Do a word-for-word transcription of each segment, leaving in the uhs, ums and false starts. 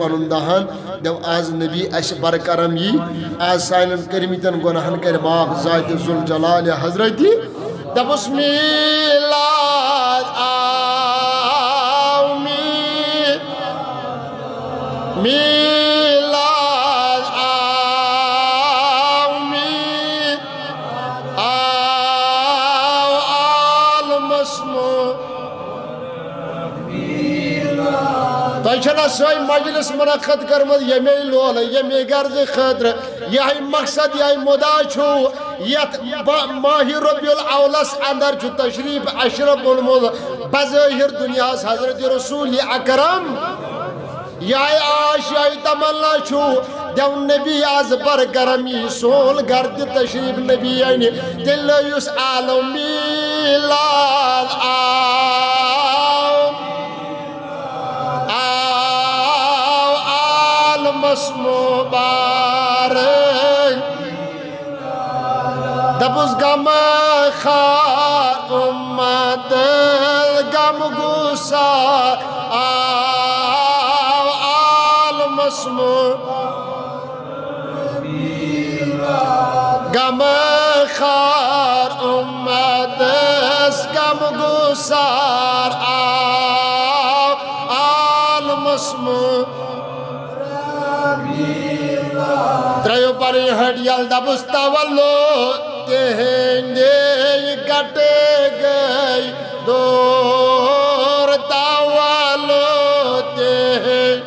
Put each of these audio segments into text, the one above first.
پنُن دہان، دَپ آز نبی اَسہِ برکرم یی، آز سانٮ۪ن کٔرمٕتٮ۪ن گۄناہن کرِ معاف ذاتِ ذوالجلالِ حضرتِ۔ دَپُس میٖلاد آو، می-، میٖلاد آو، می-، آو عالمس منٛز۔ تۄہہِ چھےٚ نہ سۄے مجلس منعقد کٔرمٕژ ییٚمے لولہٕ، ییٚمے غرضہٕ خٲطرٕ، یِہوٚے مقصد، یِہوٚے مُدعا چھُ، یتھ ب-، ماہِ ربیع الاولس اندر چھُ تشریف اشرف اونمُت بظٲہر دُنیاہس حضرت رسول اکرم۔ یِہوٚے آش، یِہوٚے تمنا چھُ، دِیُن نبی از برکرم یی سون گرٕ تہِ تشریف نبی انہِ۔ تیٚلہِ لٲیِس عالم میٖلاد آو، آو عالمس مبارک۔ دَپُس غم خار امت، غم گسار آو عالمس منٛز۔ غم خار امتس، غم گسار آو عالمس منٛز۔ ترٛٲیِو پنٕنۍ ہٹۍ یَلہٕ، دَپُس تولُد تِہِنٛدے گٹہٕ گٔے دوٗر، تولُد تِہِنٛدِ۔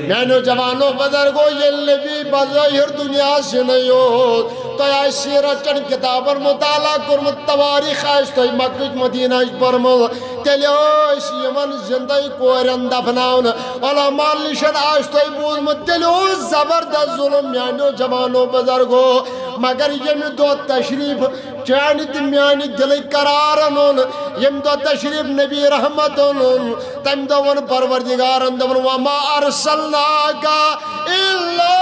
میانیو جوانو بزرگو، ییٚلہِ نبی بظٲہر دُنیاہس یِنٕے یوت، تۄہہِ آسہِ سیرت چٮ۪ن کتابن مطالعہ کوٚرمُت، توٲریٖخ آسہِ تۄہہِ مکٕچ مدینہٕچ پٔرمٕژ، تیٚلہِ ٲسۍ یِمن زِندَے کورٮ۪ن دفناونہٕ۔ علماء نِشن آسہِ تۄہہِ بوٗزمُت، تیٚلہِ اوس زبردست ظُلم میانیو جوانو بُزرگو۔ مگر ییٚمہِ دۄہ تشریٖف چانہِ تہٕ میانہِ دِلٕکۍ قرارن اوٚن، ییٚمہِ دۄہ تشریٖف نبی رحمتن اوٚن، تَمہِ دۄہ ووٚن پروردگارن، دوٚپُن، "وما ارسلناک الا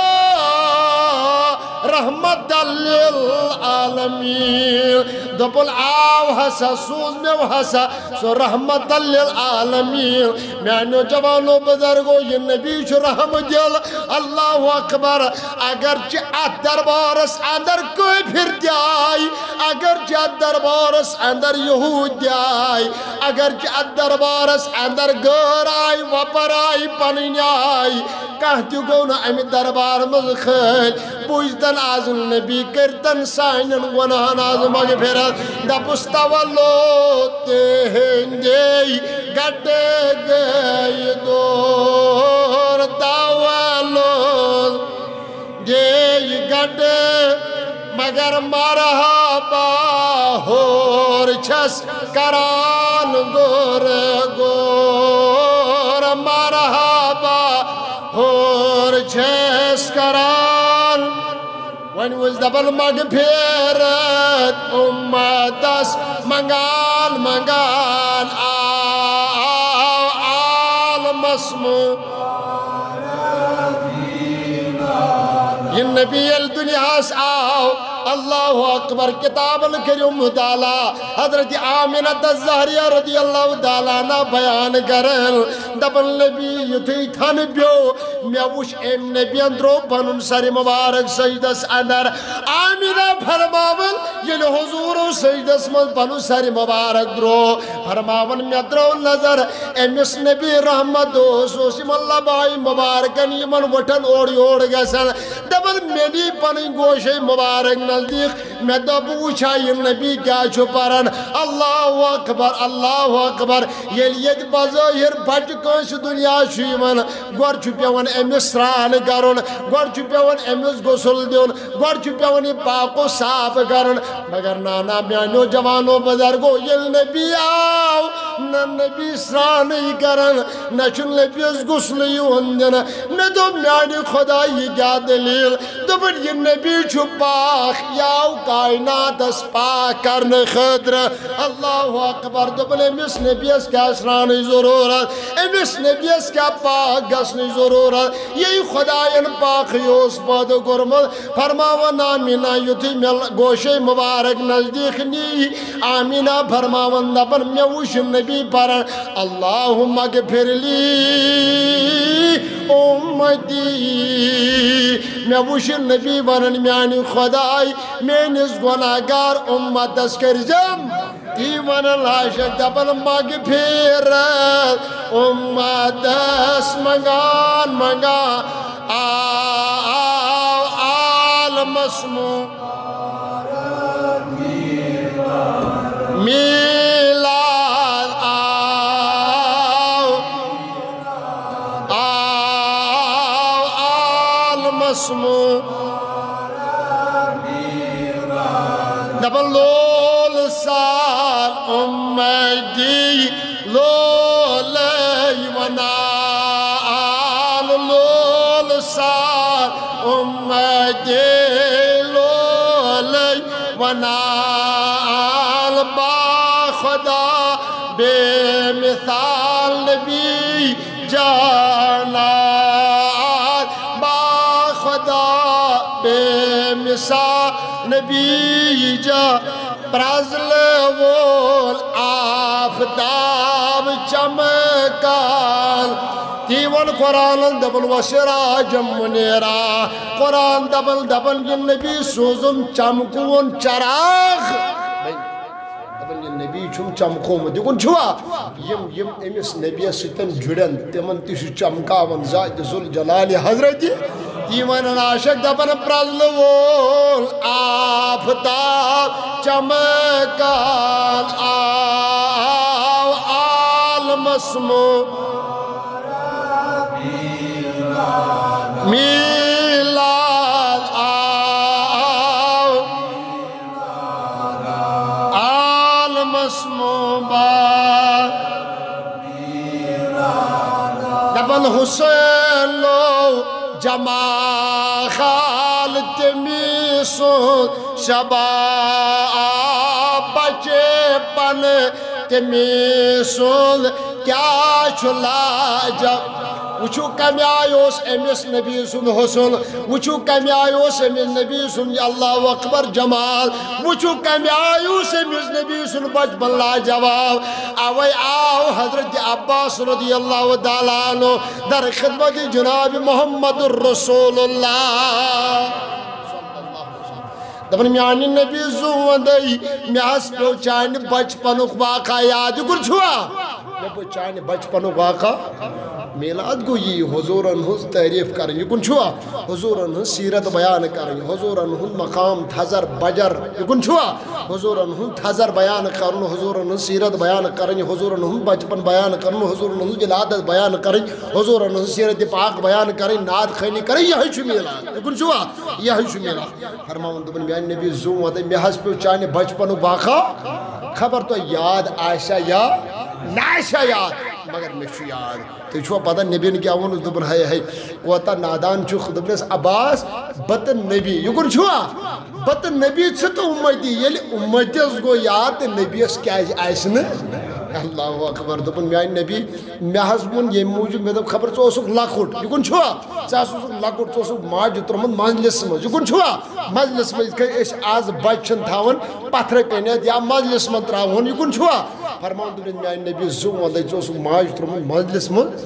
رحمتا للعالمین۔" دوٚپُن، آو ہسا، سوٗز مےٚ ہسا سُہ رحمتا للعالمین۔ میانیو جوانو بُزرگو، یہِ نبی چھُ رحم دِل۔ اللہ اکبر۔ اگرچہِ اتھ دربارس اندر کٲفر تہِ آے، اگرچہِ اتھ دربارس اندر یہوٗد تہِ آے، اگرچہِ اتھ دربارس اندر غٲر آے، وۄپر آے، پنٕنۍ آے، کانٛہہ تہِ گوٚو نہٕ امہِ دربار منٛز خٲلۍ۔ بوٗزتن از نبی، کٔرتن سانٮ۪ن گۄناہن از مغفرت۔ دپُس تولُد تِہِنٛدے گٹہٕ گٔے دوٗر، تولُد گٔے گٹہٕ، مگر مرحبا ہور چھس کران گور گور، مرحبا ہور چھس کران۔ وۄنۍ اوس دپان مغفرت امتس منگان منگان آو عالمس منٛز۔ یہِ نبی ییٚلہِ دُنیاہس آو، اللہ اکبر، کتابن کٔرِو مطالعہ۔ حضرت آمنہ الزہریہ رضی اللہ تعالیٰ عنہ بیان کران، دپان نبی یُتھُے تھن پیوٚو، مےٚ وُچھ أمۍ نبیَن ترٛوو پنُن سر مبارک سجدس اندر۔ آمنہ فرماوان، ییٚلہِ حضوٗرو سجدس منٛز پنُن سر مبارک ترٛوو، فرماوان، مےٚ ترٛٲو نظر أمِس نبی رحمت اوس، اوس یِمن لبایہِ مبارکن، یِمن وٹھن اورٕ یور گژھان۔ دپان، مےٚ نی پنٕنۍ گوشے مبارک نزدیٖک، مےٚ دوٚپ، بہٕ وٕچھا یہِ نبی کیٛاہ چھُ پران۔ اللہ اکبر، اللہ اکبر۔ ییٚلہِ ییٚتہِ بظٲہر بچہِ کٲنٛسہِ دُنیا چھُ یِوان، گۄڈٕ چھُ پٮ۪وان أمِس سرٛان کرُن، گۄڈٕ چھُ پٮ۪وان أمِس غسل دیُن، گۄڈٕ چھُ پٮ۪وان یہِ پاک و صاف کرُن۔ مگر نانا میانیو جوانو بُزرگو، ییٚلہِ نبی آو، نہ نبی سرٛانٕے کران، نہ چھُ نبیَس غسلٕے یِوان دِنہٕ۔ مےٚ دوٚپ، میانہِ خۄدا، یہِ کیٛاہ دٔلیٖل؟ دوٚپُن، یہِ نبی چھُ پاک، یہِ آو کائناتس پاک کرنہٕ خٲطرٕ۔ اللہ اکبر۔ دوٚپُن، أمِس نبیَس کیٛاہ سرٛانٕچ ضروٗرت؟ أمِس نبیَس کیٛاہ پاک گژھنٕچ ضروٗرت؟ یہِ خدایَن پاکھٕے اوس پٲدٕ کوٚرمُت۔ فرماوان، آمینہ، یُتھُے مےٚ گوشے مبارک نزدیٖک نی، آمینہ فرماوان، دپان، مےٚ وُچھ نبی پران، اللہم اغفر لی امتی۔ مےٚ وُچھ نبی ونان، میانہِ خداے، میٲنِس گۄناہگار امتس کٔرزٮ۪م۔ تی ونان عاشق، دپان، مغفرت امتس منگان منگان آو عالمس منٛز میلاد آو، آو عالمس منٛز۔ دپان لول سان امتی، لولے ونان، لول سان امتی، لولے ونان، با خدا بے مثال نبی جانان، با خدا بے مثال نبی جان۔ پرزلہٕ وول آفتاب چمکان۔ تی ووٚن قرآنن، دپان، وسراجم منیرا۔ قرآن دپان، دپان، یہِ نبی سوٗزُم چمکوُن چراغ۔ دپان، یہِ نبی چھُم چمکومُت۔ یہِ کُن چھُوا؟ یِم، یِم أمِس نبیَس سۭتۍ جُڑن، تِمن تہِ چھُ چمکاوان ذاتِ ذوالجلالِ حضرتِ۔ تی ونان عاشق، دپان، پرزلہٕ وول آفتاب چمکان آو عالمس منٛز میلاد آو عالمس مبارک۔ دپان حسین لو جمال خال تمی سُنٛد شباب بچے پن تمی سُنٛد کیٛاہ چھُ لاجب۔ وٕچھِو کَمہِ آیہِ اوس أمِس نبی سُنٛد حسن، وٕچھِو کَمہِ آیہِ اوس أمِس نبی سُنٛد، اللہ اکبر، جمال، وٕچھِو کَمہِ آیہِ اوس أمِس نبی سُنٛد بچپن لاجواب۔ اوے آو حضرت عباس رضی اللہ تعالیٰ عنہ در خدمت جناب محمد رسول اللہ۔ دپان، میانہِ نبی زُو وندے، مےٚ حظ پیوٚو چانہِ بچپنُک واقعہ یاد۔ یہِ کُن چھُوا؟ مےٚ پیوٚو چانہِ بچپنُک واقعہ۔ میلاد گوٚو یی حضوٗرن ہٕنٛز تعریف کرٕنۍ۔ یہِ کُن چھُوا؟ حضوٗرن ہٕنٛز سیرت بیان کرٕنۍ، حضوٗرن ہُنٛد مقام تھزر بجر۔ یہِ کُن چھُوا؟ حضوٗرن ہُنٛد تھزر بیان کرُن، حضوٗرن ہٕنٛز سیرت بیان کرٕنۍ، حضوٗرن ہُنٛد بچپن بیان کرُن، حضوٗرن ہٕنٛز ولادت بیان کرٕنۍ، حضوٗرن ہٕنٛز سیرت پاک بیان کرٕنۍ، نعت خوٲنی کرٕنۍ، یِہوٚے چھُ میلاد۔ یہِ کُن چھُوا؟ یِہوٚے چھُ میلاد۔ فرماوان دوٚپُن، میانہِ نبی زُو وندے، مےٚ حظ پیوٚو چانہِ بچپنُک واقعہ۔ خبر تۄہہِ یاد آسیا یا نہ آسیا یاد، مگر مےٚ چھُ یاد۔ تُہۍ چھُوا پتہ نبیَن کیٛاہ ووٚنُس؟ دوٚپُن، ہے ہے، کوتاہ نادان چھُکھ۔ دوٚپنَس، عباس، بہٕ تہٕ نبی، یہِ کُن چھُوا؟ بہٕ تہٕ نبی، ژٕ تہٕ اُمتی۔ ییٚلہِ اُمتِس گوٚو یاد تہٕ نبیَس کیٛازِ آسہِ نہٕ؟ اللہ اکبر۔ دوٚپُن، میانہِ نبی، مےٚ حظ ووٚن ییٚمہِ موٗجوٗب، مےٚ دوٚپ، خبر ژٕ اوسُکھ لۄکُٹ۔ یہِ کُن چھُوا؟ ژٕ حظ اوسُکھ لۄکُٹ، ژٕ اوسُکھ ماجہِ ترٛوومُت منزلِس منٛز۔ یہِ کُن چھُوا؟ منزلِس منٛز، یِتھ کٔنۍ أسۍ آز بچہِ چھِنہٕ تھاوان پتھرٕ کَنٮ۪تھ یا منزلِس منٛز ترٛاوہون۔ یہِ کُن چھُوا؟ فرمان دوٚپُن، میانہِ نبی زُو وندے، ژٕ اوسُکھ ماجہِ ترٛوومُت منزلِس منٛز۔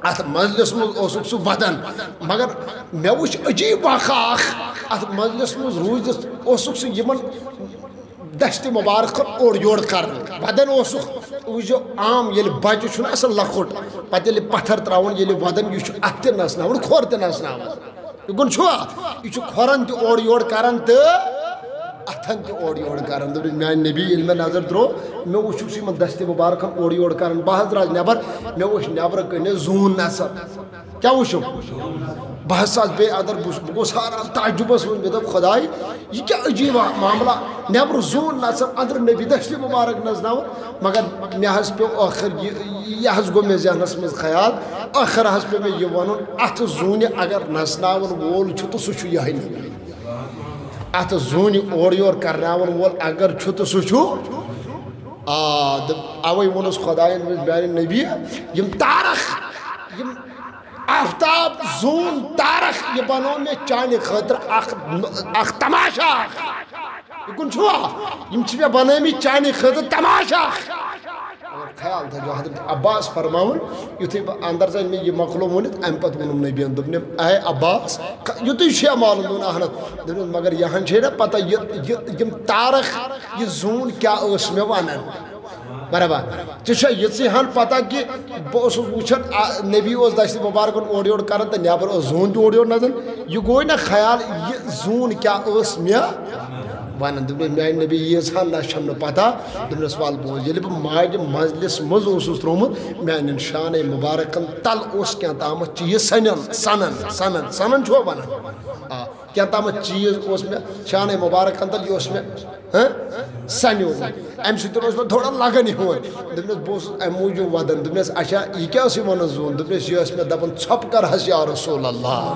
اتھ منزلِس منٛز اوسُکھ سُہ ودان، مگر مےٚ وُچھ عجیٖب واقعہ اکھ۔ اتھ منزلِس منٛز روٗزِتھ اوسُکھ سُہ یِمن دستِ مبارک اورٕ یورٕ کران۔ ودان اوسُکھ، وٕچھو عام ییٚلہِ بچہِ چھُنہٕ آسان لۄکُٹ، پتہٕ ییٚلہِ پتھر ترٛاوُن، ییٚلہِ ودان، یہِ چھُ اتھٕ تہِ نژناوان، کھۄر تہِ نژناوان۔ یہِ کُن چھُوا؟ یہِ چھُ کھۄرن تہِ اورٕ یورٕ کران تہٕ اتھن تہِ اورٕ یورٕ کران۔ دوٚپُن، میانہِ نبی، ییٚلہِ مےٚ نظر ترٛوو، مےٚ وُچھُکھ سُہ یِمن دستِ مبارکن اورٕ یورٕ کران۔ بہٕ حظ درٛاس نٮ۪بر، مےٚ وُچھ نٮ۪برٕ کَنہِ زوٗن نژان۔ کیٛاہ وُچھُم؟ بہٕ حظ ژاس بیٚیہِ اندر، بہٕ بہٕ گوٚوُس حٲران، تعجُبس منٛز۔ مےٚ دوٚپ، خۄداے، یہِ کیٛاہ عجیٖبا معاملہ؟ نٮ۪برٕ زوٗن نژان، اندرٕ نبی دستِ مبارک نژناوان۔ مگر مےٚ حظ پیوٚو ٲخر یہِ، یہِ حظ گوٚو مےٚ ذہنس منٛز خیال، ٲخر حظ پیوٚو مےٚ یہِ ونُن، اتھ زوٗنہِ اگر نژناون وول چھُ تہٕ سُہ چھُ یِہوٚے نبی۔ اتھ زوٗنہِ اورٕ یور کرناون وول اگر چھُ تہٕ سُہ چھُ۔ آ، تہٕ اوے ووٚنُس خۄداین، دوٚپُس، میانہِ نبی، یِم تارکھ، یِم آفتاب، زوٗن، تارکھ، یہِ بنوو مےٚ چانہِ خٲطرٕ اکھ، اکھ تماشہٕ اکھ۔ یہِ کُن چھُوا؟ یِم چھِ مےٚ بنٲومٕتۍ چانہِ خٲطرٕ تماشہٕ اکھ۔ مگر خیال تھٲیزیو، حضرت عباس فرماوُن، یُتھُے بہٕ اندر ژاے، مےٚ یہِ مۄکلو ؤنِتھ، اَمہِ پتہٕ ووٚنُم نبیَن، دوٚپنم، اے عباس، ک-، یُتُے چھُیا معلوم؟ دوٚپُن، اہن حظ۔ دوٚپنس، مگر یہِ ہن چھے نہ پتہ، یہِ، یہِ، یِم تارکھ، یہِ زوٗن کیٛاہ ٲس مےٚ ونان؟ برابر۔ ژےٚ چھا یِژٕے ہن پتہ کہِ بہٕ اوسُس وٕچھان، آ، نبی اوس دستہِ مُبارکن اورٕ یورٕ کران تہٕ نٮ۪بر اوس زوٗن تہِ اورٕ یورٕ نژان۔ یہِ گوٚو نہ خیال، یہِ زوٗن کیٛاہ ٲس مےٚ ونان؟ دوٚپنس، میانہِ نبی، ییٖژ ہن نہ چھم نہٕ پتہ۔ دوٚپنس، ول بوز، ییٚلہِ بہٕ ماجہِ منزلِس منٛز اوسُس ترٛوومُت، میانٮ۪ن شانَے مُبارکن تل اوس کینٛہہ تامَتھ چیٖز سنان، سنان، سنان، سنان چھُوا ونان؟ آ، کینٛہہ تامَتھ چیٖز اوس مےٚ شانَے مُبارکن تل، یہِ اوس مےٚ، ہہ؟ سنیومُت۔ امہِ سۭتۍ اوس مےٚ تھوڑا لگان ہیوٗ۔ دوٚپنس، بہٕ اوسُس امہِ موٗجوٗب ودان۔ دوٚپنس، اچھا، یہِ کیٛاہ اوس یہِ ونان زوٗن؟ دوٚپنس، یہِ ٲس مےٚ دپان، ژھۄپہٕ کرہس یا رسول اللہ۔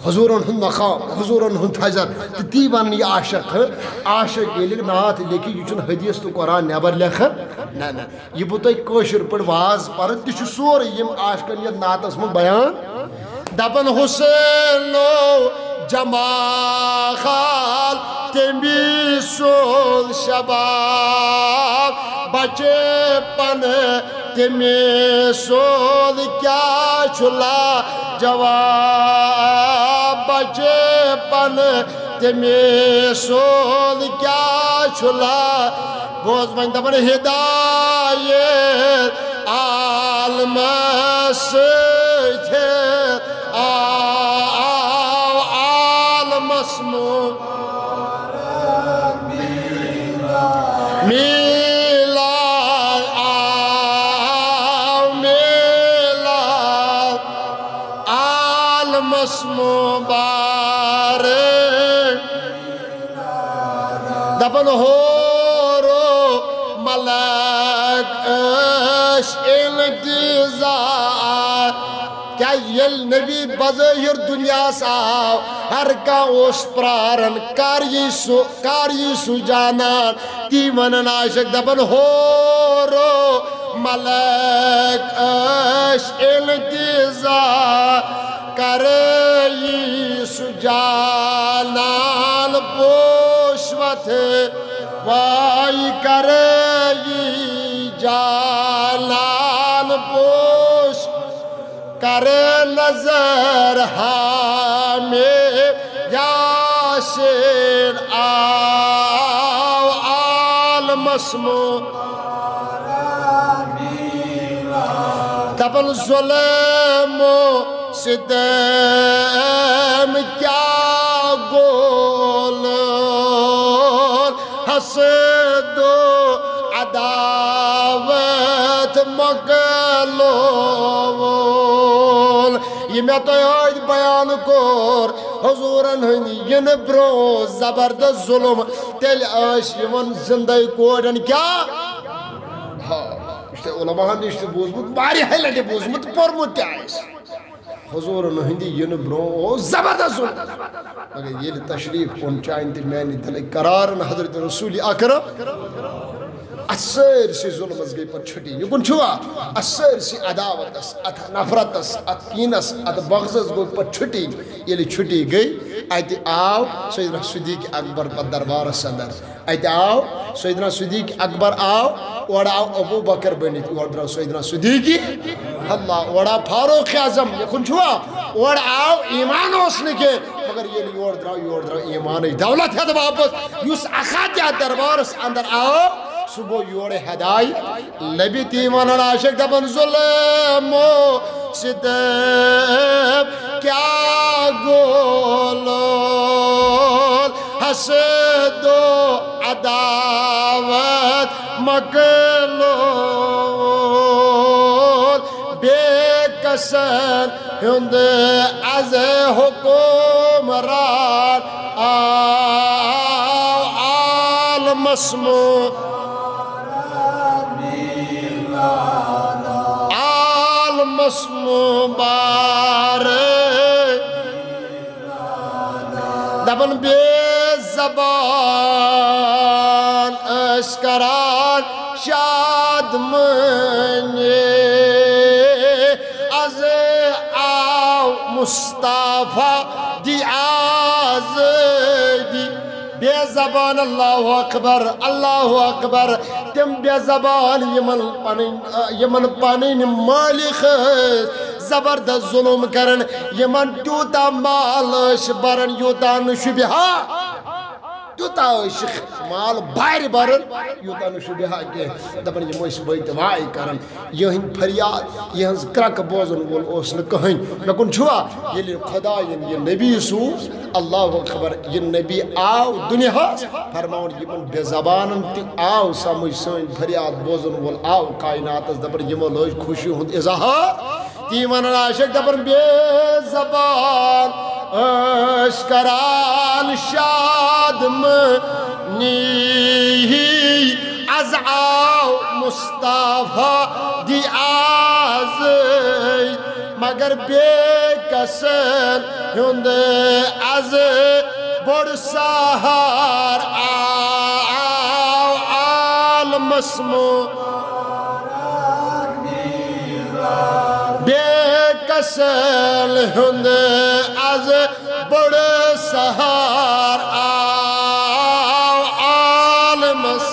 حضوٗرن ہُنٛد مقام، حضوٗرن ہُنٛد تھزر، تہٕ تی ونان یہِ عاشق، ہہ؟ عاشق ییٚلہِ نعت لیکھِ، یہِ چھُنہٕ حدیث تہٕ قرآن نٮ۪بر لیکھان۔ نہ، نہ۔ یہِ بہٕ تۄہہِ کٲشِر پٲٹھۍ واز پَرٕ، تہِ چھُ سورُے یِم عاشقن یَتھ نعتَس منٛز بیان۔ دَپان، حُسینو جمال تٔمی سُنٛد شباب، بچے پن تٔمی سُنٛد کیٛاہ چھُ لاجواب، بچے پن تٔمی سُنٛد کیٛاہ چھُ لا-، بوز وۄنۍ دَپان، ہدایت عالمس سۭتۍ آو عالمس مُ-، میٖلاد آو میٖلاد عالمس مُبارک۔ دپان، ہورو ملک ٲسۍ انتظار۔ کیٛاہ ییٚلہِ نبی بظٲہر دُنیاہس آو، ہر کانٛہہ اوس پراران، کر یی سُہ، کر یی سُہ جانان۔ تی ونان عاشق، دپان، ہورو ملک ٲسۍ انتظار، کرے یی سُہ جانان پوش وتھے، واے کرے یی جانان پوش، کرے نظر ہامے یاسین آو عالمس مُ-، دپان، ظلم و ستم کیا گول، حسد و عداوت مۄکلول۔ یہِ مےٚ تۄہہِ ٲدۍ بیان کوٚر، حضوٗرن ہٕنٛدۍ یِنہٕ برٛونٛہہ اوس زبردست ظُلم۔ تیٚلہِ ٲسۍ یِمن زِندَے کورٮ۪ن کیٛاہ؟ ہا، یہِ چھُ تۄہہِ علماہن نِش تہِ بوٗزمُت، واریاہہِ لٹہِ بوٗزمُت، پوٚرمُت تہِ آسہِ۔ حضوٗرن ہٕنٛدِ یِنہٕ برٛونٛہہ اوس زبردست ظُلم۔ مگر ییٚلہِ تشریف اوٚن چانہِ تہٕ میانہِ دِلٕکۍ قرارن حضرت رسول اکرم، اتھ سٲرسٕے ظُلمس گٔے پتہٕ چھُٹی۔ یہِ کُن چھُوا؟ اتھ سٲرسٕے عداوتس، اتھ نفرتس، اتھ کینس، اتھ بغضس گوٚو پتہٕ چھُٹی۔ ییٚلہِ چھُٹی گٔے، اتہِ آو سیدنا صدیق اکبر پتہٕ دربارس اندر۔ اتہِ آو سیدنا صدیق اکبر آو، اورٕ آو ابو بکر بٔنِتھ، یورٕ درٛاو سیدنا صدیق، اللہ، اورٕ آو فاروق اعظم، یہِ کُن چھُوا؟ اورٕ آو، ایمان اوس نہٕ کینٛہہ، مگر ییٚلہِ یورٕ درٛاو، یورٕ درٛاو ایمانٕچ دولت ہٮ۪تھ واپس۔ یُس اکھ ہتھ یتھ دربارس اندر آو، سُہ گوٚو یورٕ ہدایت۔ نبی تی ونان عاشق دپان، ظلم و ستم کیا گول، حسد و عداوت مکلول، بے کسن ہند از حکمران آو عالمس مُ-، عالمس مُبارک۔ دپان بے زبان ٲسۍ کران شاد مٲنی، از آو مصطفیٰ دی آزٲدی۔ بے زبان، اللہ اکبر، اللہ اکبر۔ تِم بے زبان یِمن پنٕنۍ، یِمن پنٕنۍ مٲلِک ٲسۍ زبردست ظلم کران، یِمن تیوٗتاہ مال ٲسۍ بران، یوٗتاہ نہٕ شوٗبہِ ہا۔ تیوٗتاہ ٲسۍ مال بارِ بران، یوٗتاہ نہٕ شوٗبہِ ہا کینٛہہ۔ دپان یِم ٲسۍ وٲتۍ واے کران، یِہٕنٛدۍ فریاد، یِہٕنٛز کرٛکھ بوزن وول اوس نہٕ کٕہٕنۍ۔ مےٚ کُن چھُوا؟ ییٚلہِ خۄدایَن یہِ نبی سوٗز، اللہ اکبر، یہِ نبی آو دُنیاہَس، فرماوُن یِمن بے زبانن تہِ آو سمجھ، سٲنۍ فریاد بوزن وول آو کائناتس، دپان یِمو لٲج خوشی ہُنٛد اظہار۔ تی ونان عاشق دپان بے زبان ٲسۍ کران شاد مٲنی، از آو مصطفیٰ دی آز، مگر بے کسن ہُنٛد از بوٚڑ سہار آو عالمس منٛز۔ بے کسل ہُنٛد از بوٚڑ سہار آو عالمس۔